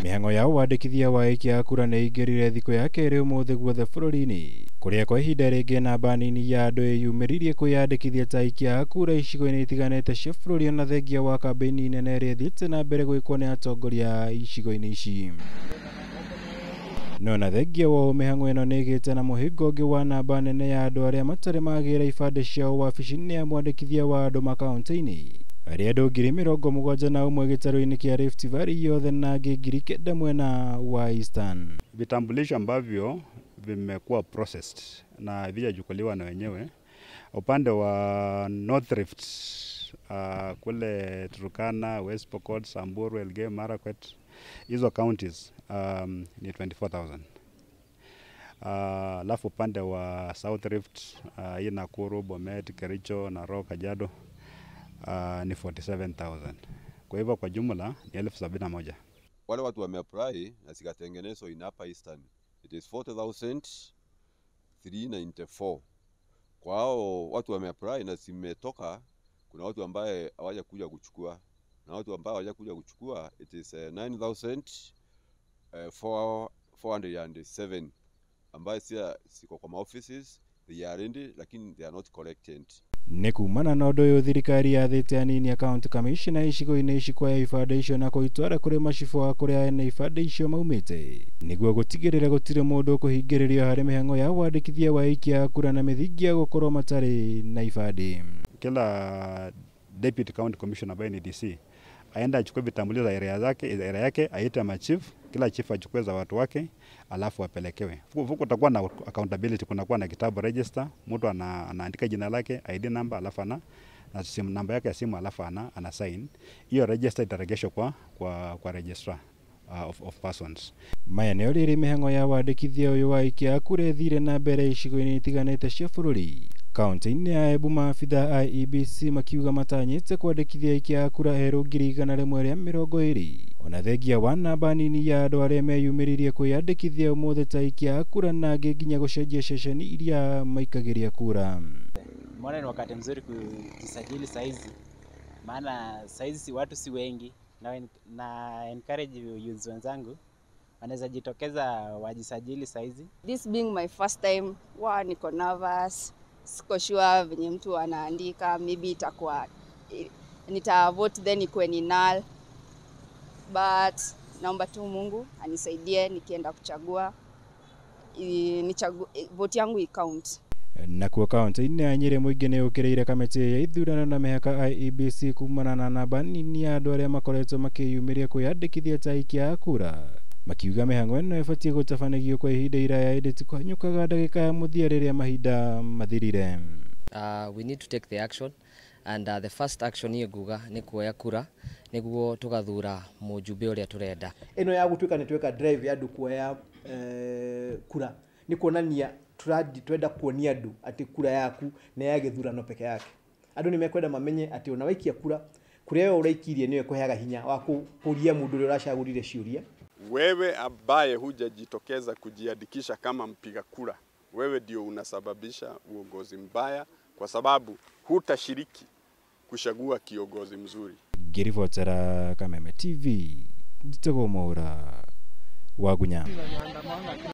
Mĩhang'o ya wandĩkithia wa aikia a kura nĩ ĩingĩrire thikũ ya kerĩ ũmũthĩ guothe bũrũri-inĩ, kũrĩa kwa ihinda rĩngĩ namba nini ya andũ ĩyumĩririe kwĩyandĩkithia ta aikia a kura icigo-inĩ itiganĩte cia bũrũri ona thengia wa kambĩini nene ĩrĩa ĩthiĩte na mbere gwĩkwo nĩ atongoria icigo-inĩ ici. No na thengia wa mĩhang'o ĩno nĩ ĩgĩte na mũhingo ũngĩ wa namba nene ya andũ arĩa matarĩ magĩra ibandĩ ciao wabici-inĩ ya mwandĩkithia wa andũ makaunti-inĩ, arĩa andũ 71,000 gĩtarũ-inĩ kĩa Rift Valley yothe na angĩ 9,000 mwena wa Eastern. Vitambulisho ambavyo vimekuwa processed na vijachukuliwa na wenyewe upande wa North Rift, kule Turkana, West Pokot, Samburu, Elgeyo Marakwet, hizo counties ni 24,000. Alafu upande wa South Rift, hii Nakuru, Bomet, Kericho, Narok, Kajiado, ni 47,000. Kwa hivyo kwa jumla ni 71,000. Wale watu wameapply na zikatengenezwa in Upper Eastern, it is 40,394. Kwa hao watu wameapply na zimetoka, kuna watu ambaye hawajakuja kuchukua, na watu ambao hawajakuja kuchukua it is 9,407 ambaye siko kwa offices, they are ready lakini they are not collected. Nĩ kumana na ũndũ ũyũ thirikari yathĩte anini a county commissioner icigo-inĩ ici kuoya ibandĩ icio na kũitwara kũrĩ macibũ a kũrĩa ene ibandĩ icio maumĩte, nĩguo gũtigĩrĩra gũtirĩ mũndũ ũkũhingĩrĩrio harĩ mĩhang'o ya wandĩkithia wa aikia a kura na mĩthingi ya gũkorwo matarĩ na ibandĩ. Kila deputy county commissioner ambaye ni DC aenda achukue vitambulisho za area zake, area yake, aite machief, kila chief achukue za watu wake, alafu apelekewe. Huko kutakuwa na accountability, kunakuwa na kitabu register, mtu anaandika jina lake, ID number, alafu ana na simu namba yake ya simu, alafu ana sign. Hiyo register itaregeshwa kwa registrar of persons. Maya nĩo rĩrĩ mĩhang'o ya wandĩkithia ũyũ wa aikia a kura ĩthire na mbere icigo-inĩ itiganĩte cia bũrũri. Kaunti-inĩ ya Embu maabitha a IEBC makiuga matanyĩte kwandĩkithia aikia a kura erũ 120,000 ona thengia wa namba nini ya andũ arĩa meyumĩririe kwĩyandĩkithia ũmũthĩ ta aikia a kura na angĩ nginya gũcenjia ceceni iria maikagĩria kura. Mbona ni wakati mzuri kujisajili saizi, maana saizi watu si wengi, na encourage youths wenzangu wanaweza jitokeza wajisajili saizi. This being my first time, wa niko nervous, siko sure venye mtu anaandika, maybe itakuwa nita vote then ikuwe ni null, but naomba tu Mungu anisaidie nikienda kuchagua vote yangu i-count. Nakuo kaunti-inĩ ya Nyĩrĩ mũingĩ nĩ ũkĩrĩire kamĩtĩ ya ithurano na mĩhaka IEBC kumana na namba nini ya andũ arĩa makoretwo makĩyumĩria kwĩyandĩkithia ta aikia a kura, makiuga mĩhang'o ĩno ĩbatiĩ gũtabanagio kwa ihinda iraya ĩndĩ ti kũhanyũkaga ndagĩka ya mũthia rĩrĩa mahinda mathirire. We need to take the action, and the first action niĩ nguga nĩ kuoya kura nĩguo tũgathura mũjumbe ũrĩa tũrenda. Ĩno ya gũtuĩka nĩ tweka drive ya andũ kuoya kura nĩ kuonania twenda kuonia andũ atĩ kura yaku nĩ ya gĩthurano peke yake. Andũ nĩ mekwenda mamenye atĩ ona waikia kura, kura ĩyo ũraikirie nĩyo ĩkũheaga hinya wa kũria mũndũ ũrĩa ũracagũrire ciũria. Wewe ambaye hujajitokeza kujiandikisha kama mpiga kura, wewe ndio unasababisha uongozi mbaya kwa sababu hutashiriki kuchagua kiongozi mzuri. Ngĩribotera Kameme TV, njĩtagwo Mwaura wa Gunya.